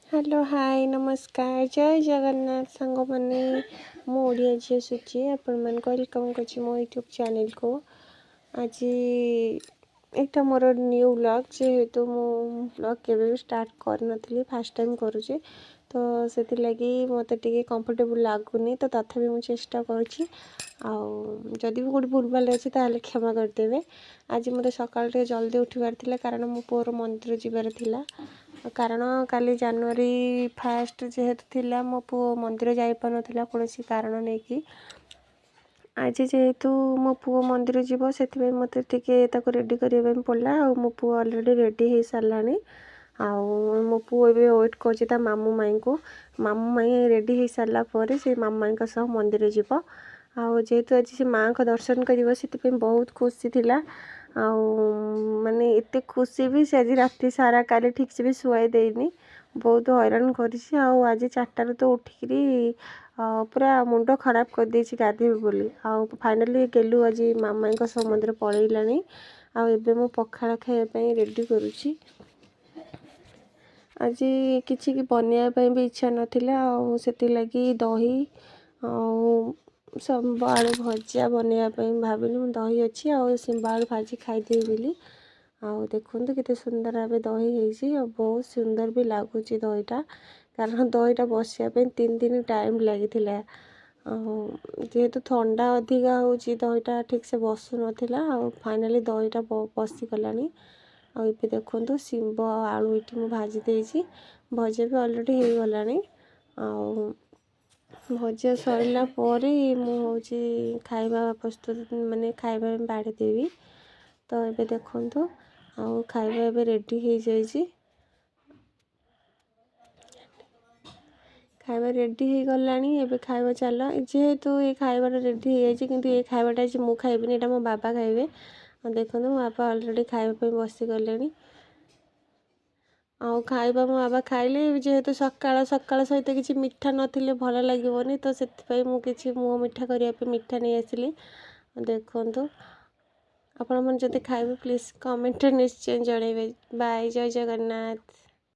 Hello, ହାଏ, ନମସ୍କାର, ଜୟ ଜଗନ୍ନାଥ ସାଙ୍ଗମାନେ। ମୁଁ ଓଡ଼ିଆ ଝିଅ ସୁଚି ଆପଣମାନଙ୍କୁ welcome କରୁଛି ମୋ ୟୁଟ୍ୟୁବ୍ ଚ୍ୟାନେଲ୍କୁ। ଆଜି ଏଇଟା ମୋର ନ୍ୟୁ ବ୍ଲଗ୍। ଯେହେତୁ ମୁଁ ବ୍ଲଗ୍ କେବେ ବି ଷ୍ଟାର୍ଟ କରିନଥିଲି, ଫାର୍ଷ୍ଟ ଟାଇମ୍ କରୁଛି, ତ ସେଥିଲାଗି ମୋତେ ଟିକେ କମ୍ଫର୍ଟେବୁଲ୍ ଲାଗୁନି। ତ ତଥାପି ମୁଁ ଚେଷ୍ଟା କରୁଛି ଆଉ ଯଦି ବି କେଉଁଠି ଭୁଲଭାଲ ଅଛି, ତାହେଲେ କ୍ଷମା କରିଦେବେ। ଆଜି ମୋତେ ସକାଳୁ ଟିକେ ଜଲ୍ଦି ଉଠିବାର ଥିଲା, କାରଣ ମୋ ପୁଅର ମନ୍ଦିର ଯିବାର ଥିଲା। କାରଣ କାଲି ଜାନୁଆରୀ 1 ଯେହେତୁ ଥିଲା, ମୋ ପୁଅ ମନ୍ଦିର ଯାଇପାରୁନଥିଲା କୌଣସି କାରଣ ନେଇକି। ଆଜି ଯେହେତୁ ମୋ ପୁଅ ମନ୍ଦିର ଯିବ, ସେଥିପାଇଁ ମୋତେ ଟିକେ ତାକୁ ରେଡ଼ି କରିବା ପାଇଁ ପଡ଼ିଲା। ଆଉ ମୋ ପୁଅ ଅଲରେଡ଼ି ରେଡ଼ି ହେଇସାରିଲାଣି ଆଉ ମୋ ପୁଅ ଏବେ ୱେଟ୍ କରୁଛି ତା ମାମୁଁ ମାଇଁଙ୍କୁ। ମାମୁଁ ମାଇଁ ରେଡ଼ି ହେଇସାରିଲା ପରେ ସେ ମାମୁଁ ମାଇଁଙ୍କ ସହ ମନ୍ଦିର ଯିବ। ଆଉ ଯେହେତୁ ଆଜି ସେ ମାଆଙ୍କ ଦର୍ଶନ କରିବ, ସେଥିପାଇଁ ବହୁତ ଖୁସି ଥିଲା। ଆଉ ମାନେ ଏତେ ଖୁସି ବି ସେ ଆଜି ରାତି ସାରା କାଲି ଠିକ୍ସେ ବି ଶୁଆଇ ଦେଇନି, ବହୁତ ହଇରାଣ କରିଛି। ଆଉ ଆଜି 4ଟାରୁ ତ ଉଠିକିରି ପୁରା ମୁଣ୍ଡ ଖରାପ କରିଦେଇଛି ଗାଧେଇବି ବୋଲି। ଆଉ ଫାଇନାଲି ଗେଲୁ ଆଜି ମାମାଙ୍କ ସହ ମନ୍ଦିର ପଳେଇଲାଣି। ଆଉ ଏବେ ମୁଁ ପଖାଳ ଖାଇବା ପାଇଁ ରେଡ଼ି କରୁଛି। ଆଜି କିଛି କି ବନେଇବା ପାଇଁ ବି ଇଚ୍ଛା ନଥିଲା, ଆଉ ସେଥିଲାଗି ଦହି ଆଉ ଶିମ୍ବ ଆଳୁ ଭଜା ବନେଇବା ପାଇଁ ଭାବିଲି। ମୁଁ ଦହି ଅଛି ଆଉ ଶିମ୍ବ ଆଳୁ ଭାଜି ଖାଇଦେବି ବୋଲି। ଆଉ ଦେଖନ୍ତୁ କେତେ ସୁନ୍ଦର ଭାବେ ଦହି ହେଇଛି ଆଉ ବହୁତ ସୁନ୍ଦର ବି ଲାଗୁଛି ଦହିଟା, କାରଣ ଦହିଟା ବସିବା ପାଇଁ 3 ଦିନ ଟାଇମ୍ ଲାଗିଥିଲା। ଆଉ ଯେହେତୁ ଥଣ୍ଡା ଅଧିକା ହେଉଛି, ଦହିଟା ଠିକ୍ସେ ବସୁନଥିଲା। ଆଉ ଫାଇନାଲି ଦହିଟା ବସିଗଲାଣି। ଆଉ ଏବେ ଦେଖନ୍ତୁ, ଶିମ୍ବ ଆଉ ଆଳୁ ଏଇଠି ମୁଁ ଭାଜି ଦେଇଛି। ଭଜା ବି ଅଲରେଡ଼ି ହେଇଗଲାଣି। ଆଉ ଭଜା ସରିଲା ପରେ ମୁଁ ହେଉଛି ଖାଇବା ପ୍ରସ୍ତୁତ, ମାନେ ଖାଇବା ପାଇଁ ବାଢ଼ି ଦେବି। ତ ଏବେ ଦେଖନ୍ତୁ, ଆଉ ଖାଇବା ଏବେ ରେଡ଼ି ହେଇଯାଇଛି। ଖାଇବା ରେଡ଼ି ହେଇଗଲାଣି, ଏବେ ଖାଇବା ଚାଲ। ଯେହେତୁ ଏ ଖାଇବାଟା ରେଡ଼ି ହେଇଯାଇଛି, କିନ୍ତୁ ଏ ଖାଇବାଟା ଆଜି ମୁଁ ଖାଇବିନି, ଏଇଟା ମୋ ବାବା ଖାଇବେ। ଆଉ ଦେଖନ୍ତୁ, ମୋ ବାପା ଅଲରେଡ଼ି ଖାଇବା ପାଇଁ ବସିଗଲେଣି। ଆଉ ଖାଇବା ମୋ ବାବା ଖାଇଲେ। ଯେହେତୁ ସକାଳ ସକାଳ ସହିତ କିଛି ମିଠା ନଥିଲେ ଭଲ ଲାଗିବନି, ତ ସେଥିପାଇଁ ମୁଁ କିଛି ମୁହଁ ମିଠା କରିବା ପାଇଁ ମିଠା ନେଇ ଆସିଲି। ଦେଖନ୍ତୁ, ଆପଣମାନେ ଯଦି ଖାଇବେ, ପ୍ଲିଜ୍ କମେଣ୍ଟରେ ନିଶ୍ଚୟ ଜଣାଇବେ। ବାଏ, ଜୟ ଜଗନ୍ନାଥ।